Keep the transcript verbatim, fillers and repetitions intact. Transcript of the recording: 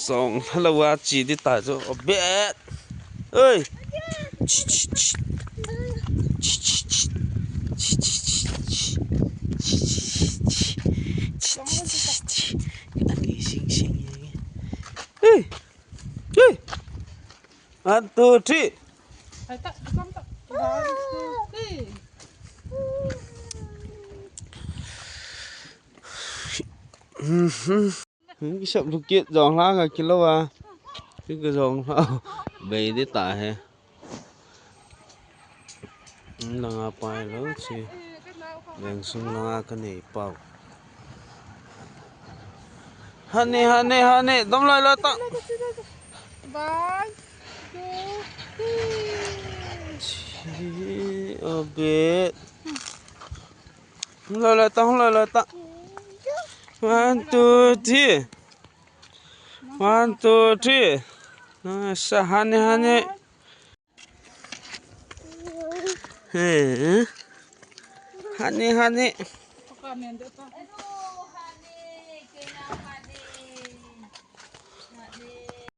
Song, hello, wa chi di ta jo. Oh, bet. Oi. Chi, chi, chi. Chi, chi, chi. Chi, chi, chi. Chi, chi, chi. Chi, chi, chi, chi. Ani sing, sing, ye. Hey. Hey. One, two, three. Hai ta, come ta. One, two, three. Mhm. Kisap lukit jong la ka kilo a. Ki ka jong la. Bei di ta he. Langa pai lo chi. Leng sung langa ka nei pau. Hani, hani, hani. Dom lai la ta. One, two, three. Chi, a bet. Hung lai lai ta, hung lai lai ta. One, two, three. One, two, three. Ah, sa, hani, hani. Hey. Hani, hani.